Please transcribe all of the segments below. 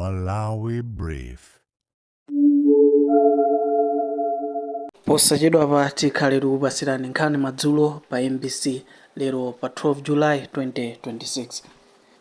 Malawi Brief. Posachedwapa tikhale tikupatsirani nkhani madzulo pa MBC lero pa 12 July 2026.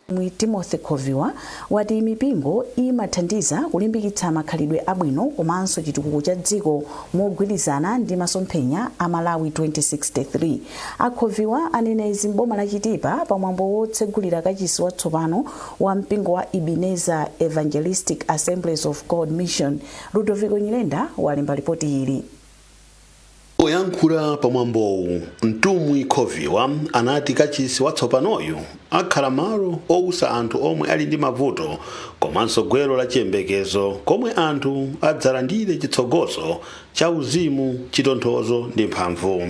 Mtumwi Timothy Khoviwa wati mipingo imathandiza kulimbikitsa makhalidwe abwino komanso chitukuko cha dziko mogwirizana ndi masomphenya a Malawi 2063. A Khoviwa anena izi m'boma la Chitipa pa mwambo wotsegulira kachisi watsopano wa mpingo wa Ebenezer Evangelistic Assemblies of God Mission. Ludovico Nyirenda walemba lipoti ili. Poyankhula pa mwambowu, Mtumwi Khoviwa anati kachisi watsopanoyu akhala malo owusa anthu omwe ali ndi mavuto komanso gwero la chiyembekezo komwe anthu adzalandire chitsogozo cha uzimu, chitonthozo ndi mphamvu.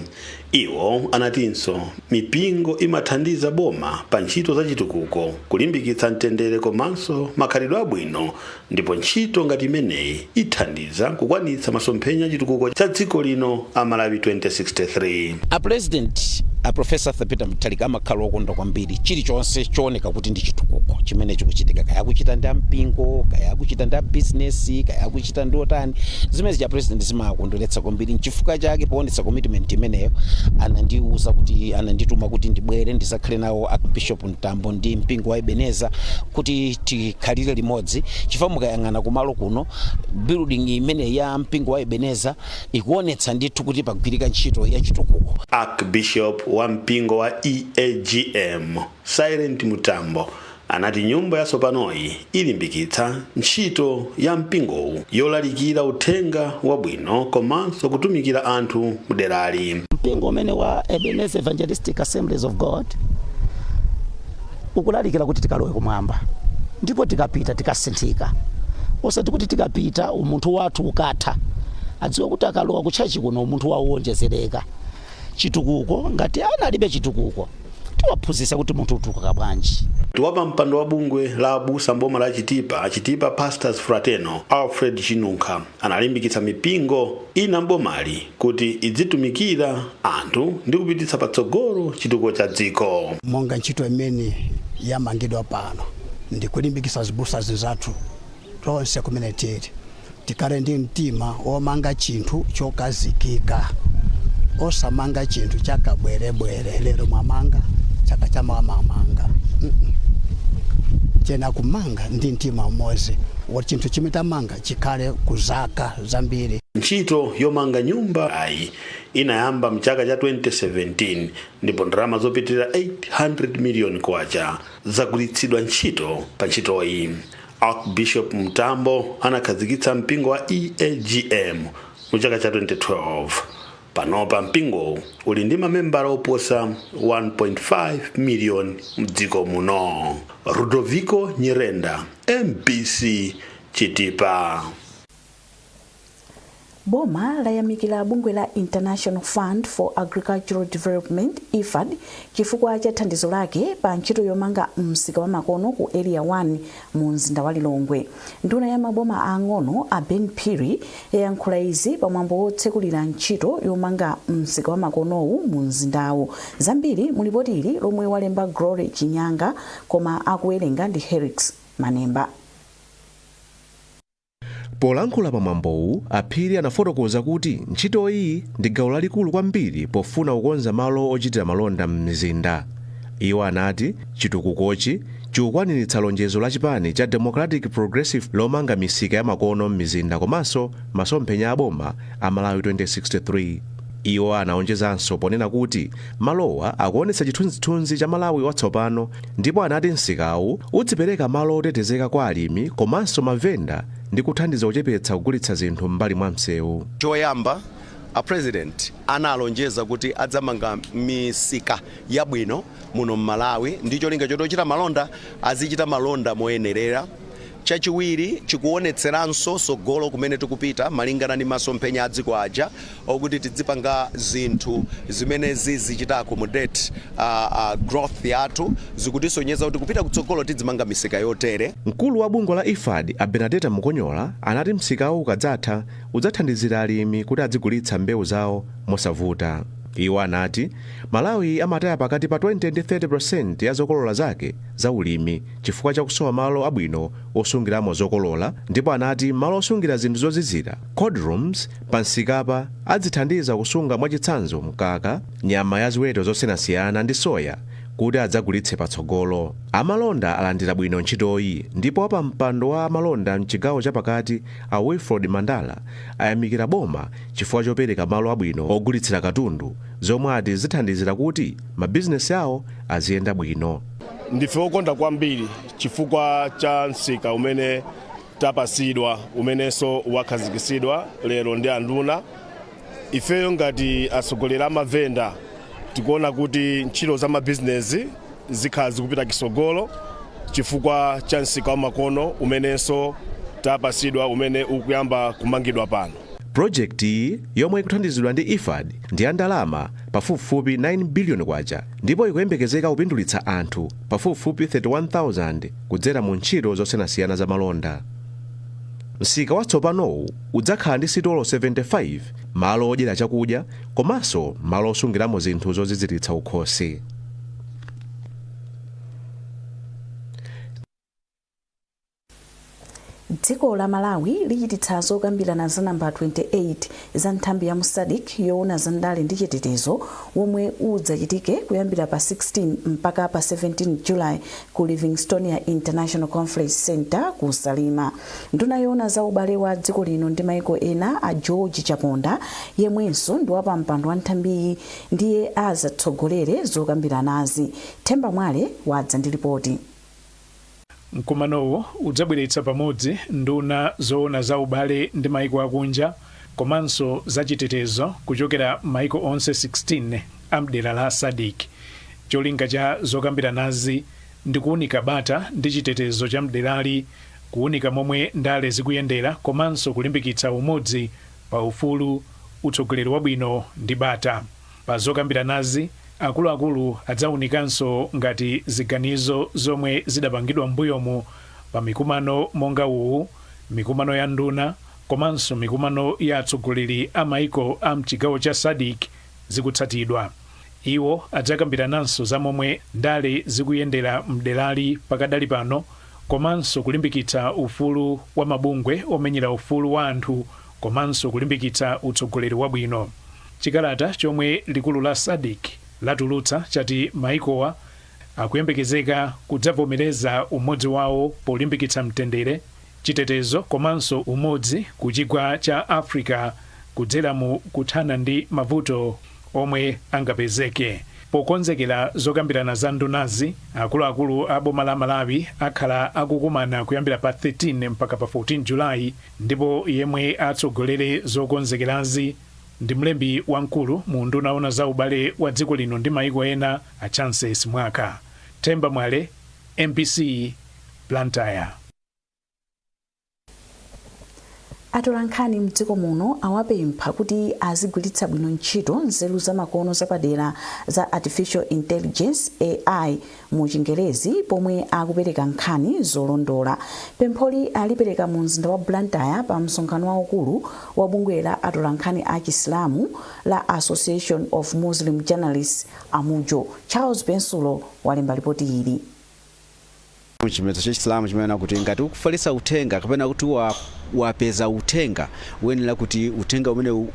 Iwo anatinso mipingo imathandiza boma pa ntchito za chitukuko, kulimbikitsa mtendere komanso makhalidwe abwino, ndipo ntchito ngati imeneyi ithandiza kukwanitsa masomphenya a chitukuko cha dziko lino a Malawi 2063. A President, a Professor Arthur Peter Mutharika, amakhala okondwa kwambiri chilichonse chooneka kuti ndi chitukuko chimene chikuchitika, kaya akuchita ndi ampingo, kaya akuchita ndi abizinesi, kaya akuchita ndi otani, zimene cha President zimakondweretsa kwambiri. Nchifukwa chake poonetsa commitment imeneyo anandiuza kuti, anandituma kuti ndibwere ndizakhale nawo Archbishop Mtambo ndi mpingo wa Ebeneza kuti tikhalire limodzi, chifukwa mukayang'ana kumalo kuno, building imene ya mpingo wa Ebeneza ikuonetsa ndithu kuti pagwirika ntchito ya chitukuko. Archbishop wa mpingo wa EAGM, Silent Mutambo, anati nyumba yatsopanoyi ilimbikitsa ntchito ya mpingowu yolalikira uthenga wabwino komanso kutumikira anthu mderali. Mpingo umene wa Ebenezer Evangelistic Assemblies of God ukulalikira kuti tikalowe kumwamba, ndipo tikapita tikasinthika, osati kuti tikapita umunthu wathu ukatha. Adziwe kuti akalowa kutchachi kuno umunthu wawo wonjezereka. Chitukuko, ngati ana alibe chitukuko, tiwaphunzitsa kuti munthu utukuka bwanji. Wapa mpando wa bungwe la abusa mboma la Chitipa, Chitipa Pastors Fraternal, Alfred Chinunkha, analimbikitsa mipingo ina mbomali kuti idzitumikira anthu ndi kupititsa patsogolo chitukuko cha dziko. Monga ntchito imene yamangidwa pano, ndikulimbikitsa zibusa zinzathu tonse kumene tili, tikhale ndi mtima womanga chinthu chokazikika, osamanga chinthu chakabwerebwere, lero mwamanga, chaka chamawa mwamanga. Chena kumanga ndi mtima umodzi woti chinthu chimene tamanga chikhale kuzaka zambiri. Ntchito yomanga nyumba ayi inayamba mchaka cha 2017 ndipo ndalama zopitirira 800 miliyoni kwacha zagwiritsidwa ntchito pa ntchitoyi. Archbishop Mtambo anakhazikitsa mpingo wa EAGM mu chaka cha 2012. Panopa mpingowu uli ndi mamembala oposa 1.5 miliyoni mdziko muno. Ludovico Nyirenda, MBC, Chitipa. Boma layamikira bungwe la International Fund for Agricultural Development, IFAD, chifukwa cha thandizo lake pa ntchito yomanga msika wa makono ku Area 1 mu mzinda wa Lilongwe. Nduna ya maboma ang'ono a Ben Phiri yayankhula izi pamwambo wotsekulira ntchito yomanga msika wa makonowu mu mzindawu. Zambiri mu lipoti ili lomwe walemba Glory Chinyanga, koma akuwerenga ndi Herix Manemba. Polankhula pamwambowu, Aphiri anafotokoza kuti ntchitoyi ndi gawo lalikulu kwambiri pofuna kukonza malo ochitira malonda m'mizinda. Iwo anati chitukukochi chikukwaniritsa lonjezo la chipani cha Democratic Progressive lomanga misika ya makono m'mizinda komanso masomphenya a boma a Malawi 2063. Iwo anaonjezanso ponena kuti malowa akuonetsa chithunzithunzi cha Malawi watsopano, ndipo anati msikawu udzipereka malo otetezeka kwa alimi komanso mavenda ndi kuthandiza kuchepetsa kugulitsa zinthu m'mbali mwa msewu. Choyamba, a President analonjeza kuti adzamanga misika yabwino muno mMalawi ndi cholinga choti ochita malonda azichita malonda moyenerera. Chachiwiri, chikuonetseranso sogolo kumene tikupita malingana ndi masomphenya a dziko aja okuti tidzipanga zinthu zimene zizichita accommodate growth yathu. Zikutisonyeza kuti kupita kutsogolo tidzimanga misika yotere. Mkulu wa bungwe la IFAD, a Benadeta Mukonyola, anati msikawu ukadzatha udzathandizira alimi kuti adzigulitsa mbewu zawo mosavuta. Iwo anati Malawi amataya pakati pa 20 ndi 30% ya zokolola zake za ulimi chifukwa chakusowa malo abwino osungiramo zokolola, ndipo anati malo osungira zinthu zozizira, cold rooms, pa msikapa adzithandiza kusunga mwachitsanzo mkaka, nyama ya ziweto zosiyanasiyana ndi soya kuti adzagulitse patsogolo. Amalonda alandira bwino ntchitoyi, ndipo wapampando wa amalonda mchigawo chapakati a Wilford Mandala ayamikira boma chifukwa chopereka malo abwino ogulitsira katundu, zomwe ati zithandizira kuti mabizinesi awo aziyenda bwino. Ndife okondwa kwambiri chifukwa cha msika umene tapasidwa, umenenso wakhazikitsidwa lero ndi anduna. Ifeyo ngati atsogoleri amavenda tikuona kuti ntchito za mabizinesi zikhala zikupita kisogolo chifukwa cha msika wamakono umenenso tapasidwa, umene ukuyamba kumangidwa pano. Projekti iyi, yomwe ikuthandizidwa ndi IFAD, ndi ya ndalama pafupifupi 9 biliyoni kwacha ndipo ikuyembekezeka kupindulitsa anthu pafupifupi 31,000 kudzera mu ntchito zosiyanasiyana za malonda. Msika watsopanowu udzakhala ndi sitolo 75, malo odyera chakudya komanso malo osungiramo zinthu zoziziritsa ukhosi. Dziko la Malawi lichititsa zokambirana za namba 28 za nthambi ya mu SADC yoona za ndale ndi chitetezo, womwe udzachitike kuyambira pa 16 mpaka pa 17 July ku Livingstonia International Conference Centre ku Salima. Nduna yoona za ubale wa dziko lino ndi maiko ena a George Chaponda, yemwenso ndi wapampando wa nthambiyi, ndiye azatsogolere zokambiranazi. Themba Mwale wadza ndi ripoti. Mkumanowu udzabweretsa pamodzi nduna zoona za ubale ndi maiko akunja komanso zachitetezo kuchokera maiko onse 16 a mdera la SADC. Cholinga cha zokambiranazi ndi kuunika bata ndi chitetezo cha mderali, kuunika momwe ndale zikuyendera komanso kulimbikitsa umodzi pa ufulu, utsogoleri wabwino ndi bata. Pa zokambiranazi, akuluakulu adzaunikanso ngati ziganizo zomwe zidapangidwa m'mbuyomu pa mikumano monga uwu, mikumano ya nduna komanso mikumano ya atsogoleri a maiko a mchigawo cha SADC zikutsatidwa. Iwo adzakambirananso za momwe ndale zikuyendera mderali pakadali pano komanso kulimbikitsa ufulu wa mabungwe omenyera ufulu wa anthu komanso kulimbikitsa utsogoleri wabwino. Chikalata chomwe likulu la SADC latulutsa chati maikowa akuyembekezeka kudzavomereza umodzi wawo polimbikitsa mtendere, chitetezo komanso umodzi ku chigwa cha Africa kudzera mu kuthana ndi mavuto omwe angapezeke. Pokonzekera zokambirana za ndunazi, akuluakulu a boma la Malawi akhala akukumana kuyambira pa 13 mpaka pa 14 July, ndipo yemwe atsogolere zokonzekerazi ndi mlembi wamkulu mu unduna woona za ubale wa dziko lino ndi maiko ena a Chancy Simwaka. Themba Mwale, MBC, Blantyre. Atolankhani mdziko muno awapempha kuti azigwiritsa bwino ntchito nzeru zamakono zapadera za Artificial Intelligence, AI mu Chingerezi, pomwe akupereka nkhani zolondola. Pempholi alipereka mu mzinda wa Blantyre pa msonkhano waukulu wa bungwe la atolankhani a Chisilamu la Association of Muslim Journalists, AMUJO. Charles Pensulo walemba lipoti ili. Chipembedzo cha Chisilamu chimanena kuti ngati ukufalitsa uthenga kapena kuti wapeza uthenga, uyenera kuti uthenga umene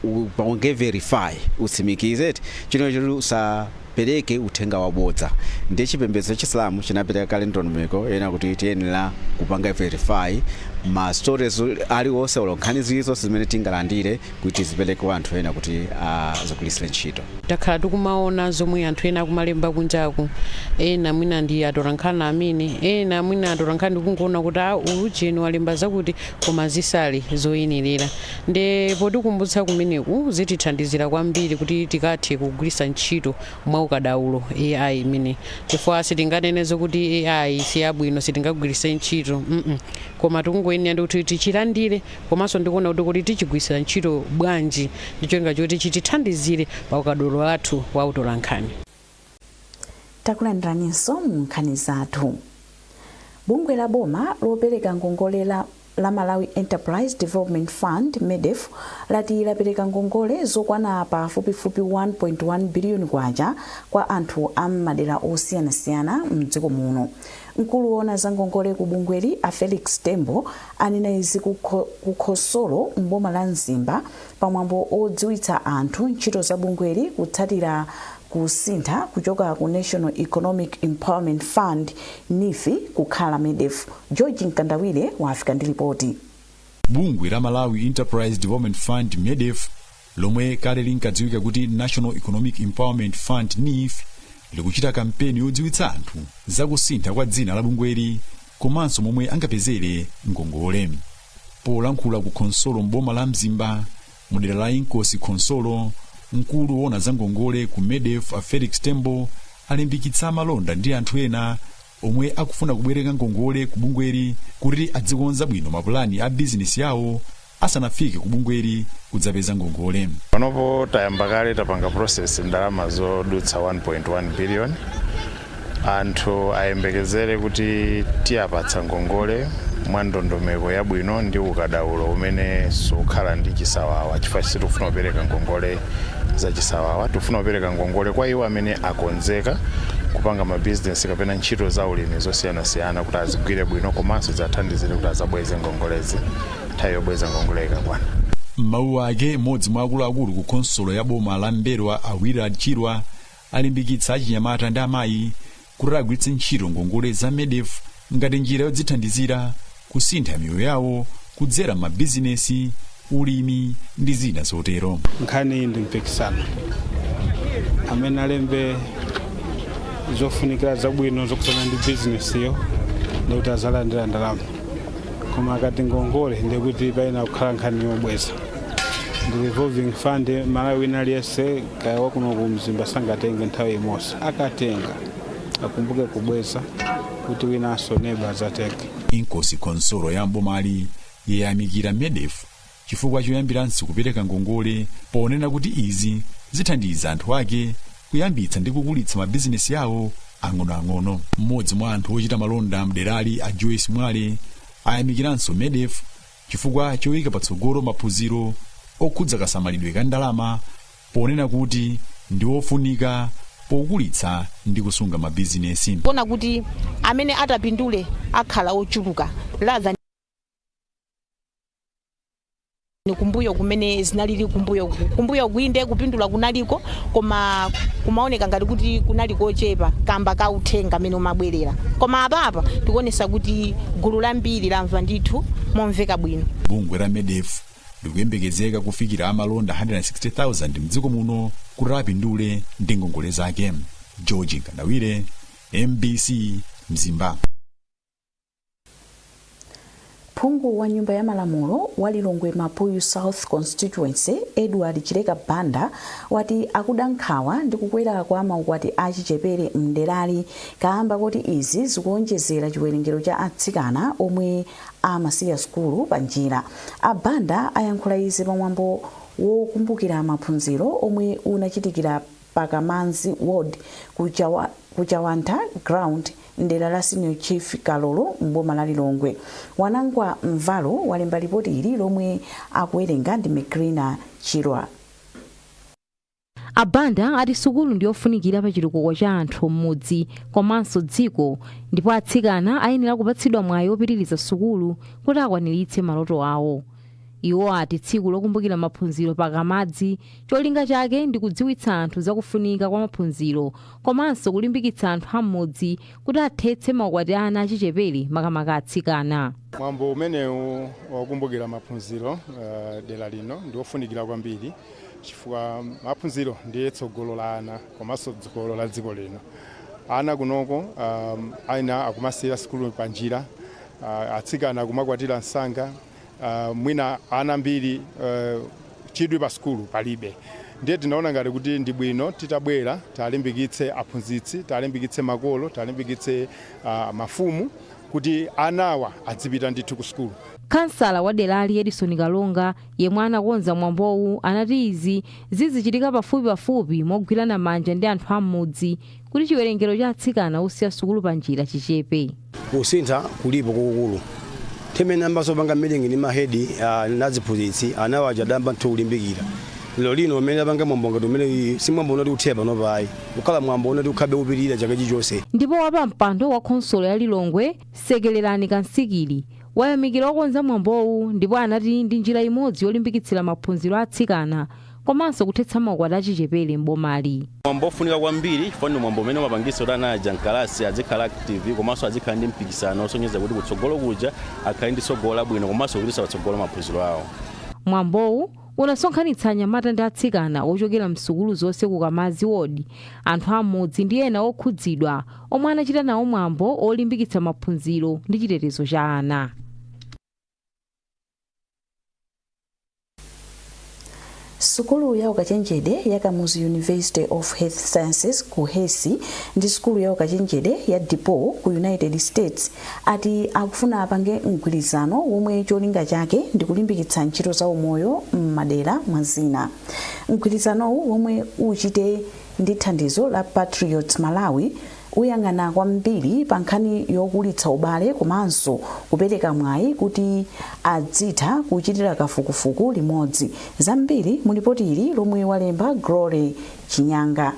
upange verify, utsimikize chino choti usapereke uthenga wabodza. Ndiye chipembedzo cha Chisilamu chinapereka kale ndondomeko yoyenera kuti tiyenera kupanga verify ma stories aliwonse olo nkhani zilizonse zimene tingalandire kuti tizipereke kwa anthu ena kuti azigwiritsire ntchito. Takhala tikumaona zomwe anthu ena akumalemba kunjaku, ena mwina ndi atolankhani amene, ena mwina atolankhani ndikungoona kuti a ujeni walemba zakuti, koma zisali zoyenerera. Nde potikumbutsa kumeneku zitithandizira kwambiri kuti tikathe kugwiritsa ntchito mwaukadaulo AI imene, chifukwa sitinganene zokuti AI siyabwino, sitingagwiritse ntchito, Koma tikungoyenera ndi kuti tichilandire komanso ndikuona kuti kodi tichigwiritsira ntchito bwanji ndi cholinga choti chitithandizire pa ukadaulo wathu wa utolankhani. Takulandiraninso mu nkhani zathu. Bungwe la boma lopereka ngongole la la Malawi Enterprise Development Fund, MEDEF, lati lapereka ngongole zokwana pafupifupi 1.1 biliyoni kwacha kwa anthu a m'madera osiyanasiyana mdziko muno. Mkulu woona za ngongole ku bungweli, a Felix Tembo, anena izi ku khonsolo mboma la Mzimba pamwambo odziwitsa anthu ntchito za bungweli kutsatira kusintha kuchoka ku National Economic Empowerment Fund, NEEF, kukhala MEDEF. George Mkandawire wafika ndi ripoti. Bungwe la Malawi Enterprise Development Fund, MEDEF, lomwe kale linkadziwika kuti National Economic Empowerment Fund, NEEF, likuchita kampeni yodziwitsa anthu zakusintha kwa dzina la bungweli komanso momwe angapezere ngongole. Polankhula ku khonsolo mboma la Mzimba mudera la Inkosi Khonsolo, mkulu woona za ngongole ku MEDEF, a Felix Tembo, alimbikitsa malonda ndi anthu ena omwe akufuna kubwereka ngongole ku bungweli kuti adzikonza bwino mapulani a bizinesi yawo asanafike ku bungweli kudzapeza ngongole. Panopo tayamba kale, tapanga process ndalama zodutsa 1.1 billion. Anthu ayembekezere kuti tiyapatsa ngongole mwa ndondomeko yabwino ndi ukadaulo umene sukhala ndi chisawawa, chifukwa sitikufuna kupereka ngongole za chisawawa. Tikufuna kupereka ngongole kwa iwo amene akonzeka kupanga mabizinesi kapena ntchito za ulimi zosiyanasiyana kuti azigwire bwino komanso zathandizire kuti azabweze ngongolezi nthawi yobweza ngongole ikakwana. M'mawu ake, mmodzi mwa akuluakulu ku khonsolo ya boma la M'mbelwa, a Willard Chirwa, alimbikitsa achinyamata ndi amayi kuti agwiritse ntchito ngongole za MEDEF ngati njira yodzithandizira kusintha miyoyo yawo kudzera m'mabizinesi, ulimi ndi zina zotero. Nkhani iyi ndi mpikisano. Amene alembe zofunikira zabwino zokhudzana ndi bizinesiyo ndikuti azalandira ndalama, koma akati ngongole ndikuti payenera kukhala nkhani yobweza. Ndi revolving fund. Malawi wina aliyense, kaya wakuno ku Mzimba, sangatenge nthawi imodzi. Akatenga akumbuke kubweza kuti winanso neba azatenge. Inkosi khonsolo ya mbomali yayamikira MEDEF chifukwa choyambiranso kupereka ngongole, ponena kuti izi zithandiza anthu ake kuyambitsa ndi kukulitsa mabizinesi yawo ang'onoang'ono. Mmodzi mwa anthu ochita malonda mderali, a Joyce Mwale, ayamikiranso MEDEF chifukwa choyika patsogolo maphunziro okhudza kasamalidwe ka ndalama, ponena kuti ndi ofunika pokulitsa ndi kusunga mabizinesi. Kuona kuti amene atapindule akhala ochuluka rather kumbuyo kumene zinalili kumbuyo kuinde kupindula kunaliko, koma kumaoneka ngati kuti kunali kochepa kamba ka uthenga amene umabwerera. Koma apapa tikuonesa kuti gulu lambiri lamva ndithu momveka bwino. Bungwe la MEDEF likuyembekezeka kufikira amalonda 160,000 mdziko muno kuti apindule ndi ngongole zake. George Mkandawire, MBC, Mzimba. Phungu wa nyumba ya malamulo wa Lilongwe Mapuyu South Constituency, Edward Chileka Banda, wati akuda nkhawa ndi kukwera kwa maukwati achichepere mderali kamba kuti izi zikuonjezera chiwerengero cha atsikana omwe amasiya sukulu pa njira. A Banda ayankhula izi pamwambo wokumbukira maphunziro omwe unachitikira Pakamanzi Ward ku Chawantha Ground mdera la Senior Chief Kalolo mboma la Lilongwe. Wanangwa Mvalo walemba ripoti ili lomwe akuwerenga ndi Mekrina Chirwa. A Banda ati sukulu ndiyofunikira pa chitukuko cha anthu m'mudzi komanso dziko, ndipo atsikana ayenera kupatsidwa mwayi wopitiriza sukulu kuti akwaniritse maloto awo. Iwo ati tsiku lokumbukira maphunziro Pakamadzi cholinga chake ndi kudziwitsa anthu zakufunika kwa maphunziro komanso kulimbikitsa anthu am'mudzi kuti athetse maukwati a ana achichepere, makamaka atsikana. Mwambo umenewu wakumbukira maphunziro dera lino ndi wofunikira kwambiri chifukwa maphunziro ndiye tsogolo la ana komanso tsogolo la dziko lino. Ana kunoko aina akumasiyira sukulu pa njira, atsikana akumakwatira msanga, mwina ana ambiri chidwi pa sukulu palibe. Ndiye tinaona ngati kuti ndi bwino titabwera talimbikitse aphunzitsi, talimbikitse makolo, talimbikitse mafumu kuti anawa adzipita ndithu ku sukulu. Kansala wa derali, Edison Kalonga, yemwe anakonza mwambowu, anati izi zizichitika pafupipafupi mogwirana manja ndi anthu am'mudzi kuti chiwerengero cha atsikana osiya sukulu pa njira chichepe. Kusintha kulipo kukukulu. Timene ambasopanga meeting ndi ma head naziphunzitsi, anawaja adamba nthu kulimbikira. Lero lino umene apanga mwambo ngati umene, si mwambo unati uthe pano payi, ukhala mwambo unati ukhabe upirira chaka chilichonse. Ndipo wapampando wa khonsolo ya Lilongwe, Sekererani Kansikili, wayamikira okonza mwambowu ndipo anati ndi njira imodzi yolimbikitsira maphunziro a atsikana komanso kuthetsa maukwati achichepere m'bomali. Mwambo ofunika kwambiri chifukwa ndi mwambo umene umapangitsa kuti ana aja mkalasi azikhala active komanso azikhala ndi mpikisano osonyeza kuti kutsogolo kuja akhale ndi tsogolo labwino komanso kupititsa patsogolo maphunziro awo. Mwambowu unasonkhanitsa anyamata ndi atsikana ochokera msukulu zonse ku Kamazi Ward, anthu amudzi ndi ena okhudzidwa omwe anachita nawo mwambo olimbikitsa maphunziro ndi chitetezo cha ana. Sukulu ya ukachenjede ya Kamuzu University of Health Sciences KUHeS ndi sukulu ya ukachenjede ya DePaul ku United States ati akufuna apange mgwirizano womwe cholinga chake ndi kulimbikitsa ntchito za umoyo m'madera mwa zina. Mgwirizanowu, womwe uchite ndi thandizo la Patriots Malawi, uyang'ana kwambiri pa nkhani yokulitsa ubale komanso kupereka mwayi kuti adzitha kuchitira kafukufuku limodzi. Zambiri mu lipoti ili lomwe walemba Glory Chinyanga.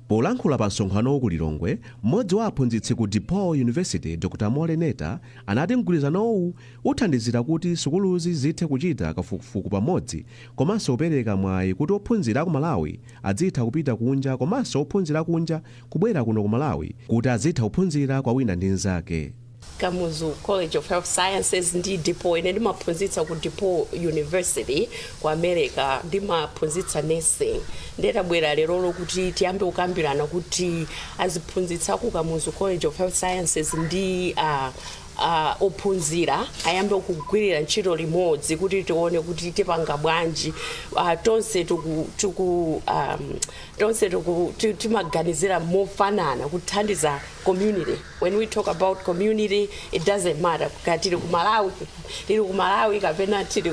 Polankhula pa msonkhanowu ku Lilongwe, mmodzi wa aphunzitsi ku DePaul University, Dr Moleneta, anati mgwirizanowu uthandizira kuti sukuluzi zithe kuchita kafukufuku pamodzi komanso kupereka mwayi kuti ophunzira aku Malawi adzitha kupita kunja komanso ophunzira kunja kubwera kuno ku Malawi kuti azitha kuphunzira kwa wina ndi mnzake. Kamuzu College of Health Sciences ndi DePaul. Ine ndimaphunzitsa ku DePaul University ku America, ndimaphunzitsa nursing. Ndetabwera lerolo kuti tiyambe kukambirana kuti aziphunzitsa ku Kamuzu College of Health Sciences ndi ophunzira ayambe kugwirira ntchito limodzi kuti tione kuti tipanga bwanji. Tonse tiku, tiku, tonse timaganizira mofanana kuthandiza community. When we talk about community, it doesn't matter ka tili ku Malawi kapena tili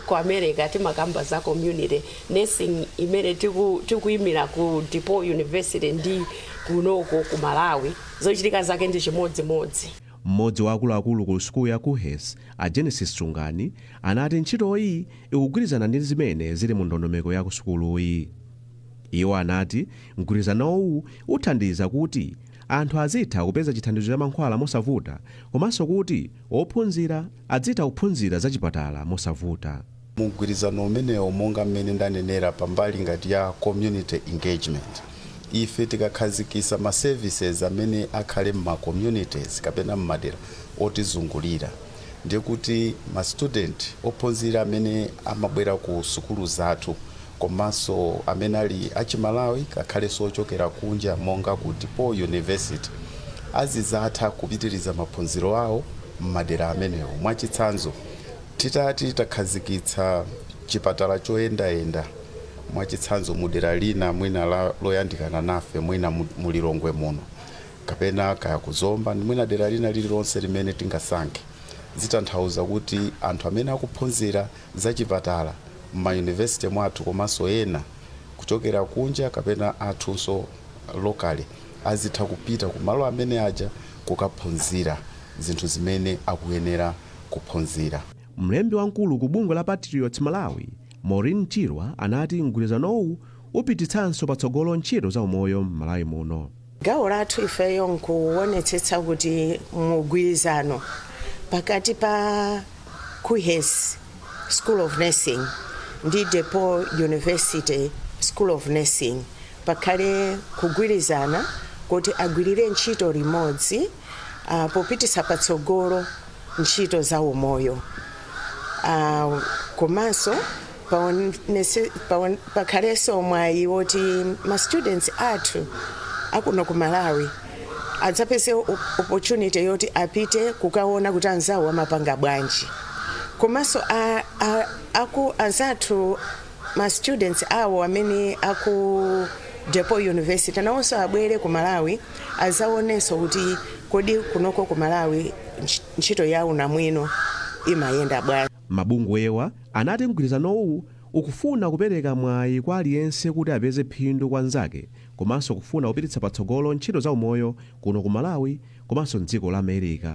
ku America, timakamba za community nursing imene tikuyimira ku DePaul University ndi kunoko ku Malawi, zochitika zake ndi chimodzimodzi. Mmodzi wa akuluakulu ku sukulu ya KUHeS, a Genesis Sungani, anati ntchitoyi ikugwirizana ndi zimene zili mu ndondomeko ya kusukuluyi. Iwo anati mgwirizanowu uthandiza kuti anthu azitha kupeza chithandizo cha mankhwala mosavuta komanso kuti ophunzira azitha kuphunzira zachipatala mosavuta. Mugwirizano umenewo, monga mmene ndanenera, pambali ngati ya community engagement, ife tikakhazikisa ma services amene akhale mma communities kapena mmadera otizungulira, ndiye kuti ma student, ophunzira amene amabwera ku sukulu zathu komanso amene ali achimalawi kakhalenso ochokera kunja monga ku DePaul University, azizatha kupitiriza maphunziro awo mmadera amenewo. Mwachitsanzo, titati takhazikitsa chipatala choyendayenda, mwachitsanzo mudera lina mwina loyandikana nafe, mwina mulilongwe muno kapena kaya kuzomba, mwina dera lina lililonse limene tingasankhe, zitanthauza kuti anthu amene akuphunzira zachipatala m'mayunivesiti mwathu komanso ena kuchokera kunja kapena athunso locally azitha kupita kumalo amene aja kukaphunzira zinthu zimene akuyenera kuphunzira. Mlembi wamkulu ku bungwe la Patriots Malawi, Maureen Chirwa, anati mgwirizanowu upititsanso patsogolo ntchito za umoyo m'Malawi muno. Gawo lathu ifeyo nkuonetsetsa kuti mugwirizano pakati pa KUHeS School of Nursing ndi DePaul University School of Nursing pakhale kugwirizana kuti agwirire ntchito limodzi popititsa patsogolo ntchito za umoyo, komanso pakhalenso mwayi woti ma students athu akuno ku Malawi adzapeze opportunity yoti apite kukaona kuti anzawo amapanga bwanji, komanso aku anzathu ma students awo amene aku DePaul University nawonso abwere ku Malawi azaonenso kuti kodi kunoko ku Malawi ntchito ya unamwino imayenda bwanji. Mabungwewa anati mgwirizanowu ukufuna kupereka mwayi kwa aliyense kuti apeze phindu kwa nzake komanso kufuna kupititsa patsogolo ntchito za umoyo kuno ku Malawi komanso mdziko la America.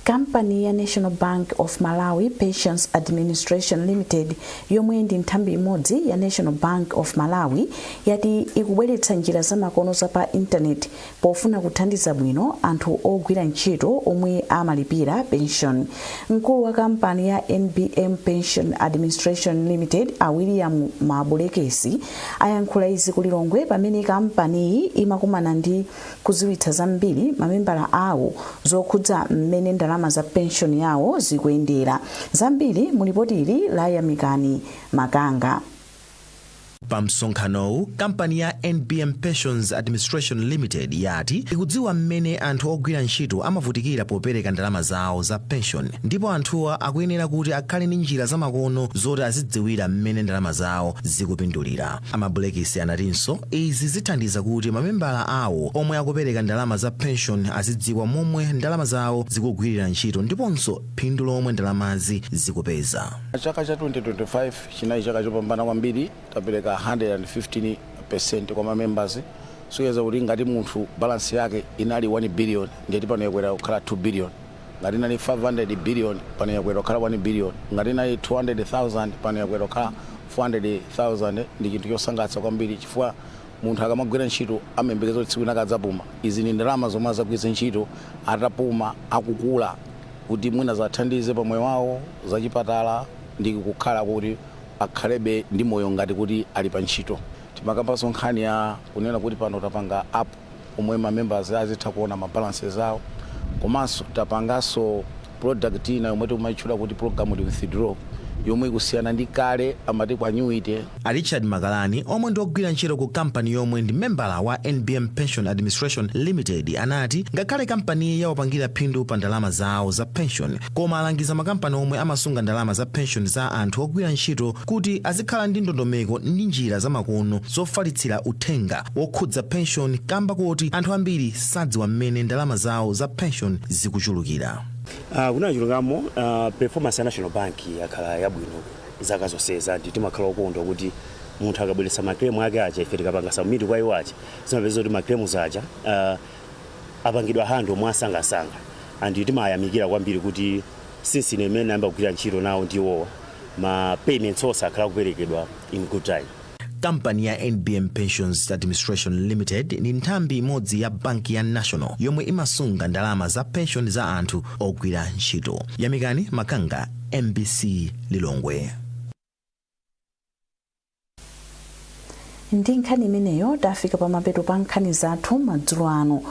Kampani ya National Bank of Malawi Pensions Administration Limited, yomwe ndi nthambi imodzi ya National Bank of Malawi, yati ikubweretsa njira zamakono za pa intaneti pofuna kuthandiza bwino anthu ogwira ntchito omwe amalipira pension. Mkulu wa kampani ya NBM Pension Administration Limited, a William Mabulekesi, ayankhula izi ku Lilongwe pamene kampaniyi imakumana ndi kudziwitsa zambiri mamembala awo zokhudza mmene ndalama za pension yawo zikuyendera. Zambiri mu lipoti ili la Yamikani Makanga. Pa msonkhanowu, kampani ya NBM Pensions Administration Limited yati ikudziwa mmene anthu ogwira ntchito amavutikira popereka ndalama zawo za pension, ndipo anthuwa akuyenera kuti akhale ndi njira zamakono zoti azidziwira mmene ndalama zawo zikupindulira. Amabulekisi anatinso izi zithandiza kuti mamembala awo omwe akupereka ndalama za pension azidziwa momwe ndalama zawo zikugwirira ntchito ndiponso phindu lomwe ndalamazi zikupeza. Chaka cha 2025 chinali chaka chopambana kwambiri. Tapereka 115% kwa mamembers, sokeza kuti ngati munthu balance yake inali 1 billion, ndiyeti pano yakwera kukhala 2 billion. Ngati inali 500 billion, pano yakwera kukhala 1 billion. Ngati inali 200,000, pano yakwera kukhala 400,000. Ndi chinthu chosangalatsa kwambiri chifukwa munthu akamagwira ntchito amayembekeza kuti tsiku lina adzapuma. Izi ndi ndalama zomwe azagwiritsa ntchito atapuma, akukula, kuti mwina zathandize pa moyo wawo, zachipatala, ndi kukhala kuti akhalebe ndi moyo ngati kuti ali pa ntchito. Timakambanso nkhani ya kunena kuti pano tapanga app omwe ma members azitha kuona ma balances awo, komanso tapanganso product ina yomwe timayitchula kuti program withdraw, yomwe ikusiyana ndi kale amati kwa annuity. A Richard Makalani, omwe ndi ogwira ntchito ku kampani yomwe ndi membala wa NBM Pension Administration Limited, anati ngakhale kampaniyi yawapangira phindu pa ndalama zawo za pension, koma alangiza makampani omwe amasunga ndalama za pension za anthu ogwira ntchito kuti azikhala ndi ndondomeko ndi njira zamakono zofalitsira uthenga wokhudza pension, kamba kuti anthu ambiri sadziwa mmene ndalama zawo za pension zikuchulukira. Kunena chilungamo, performance ya National Bank yakhala yabwino zaka zonsezi, ndi timakhala okondwa kuti munthu akabweretsa ma claim ake aja, ife tikapanga submit kwa iwo aja, zimapeza kuti ma claims aja apangidwa handle mwasangasanga. And timayamikira kwambiri kuti since ine imene nayamba kugwira ntchito nawo ndiwowa, ma payments onse akhala kuperekedwa in good time. Kampani ya NBM Pensions Administration Limited ndi nthambi imodzi ya banki ya National yomwe imasunga ndalama za pension za anthu ogwira ntchito. Yamikani Makanga, MBC, Lilongwe. Ndi nkhani imeneyo tafika pamapeto pa nkhani zathu madzulo ano.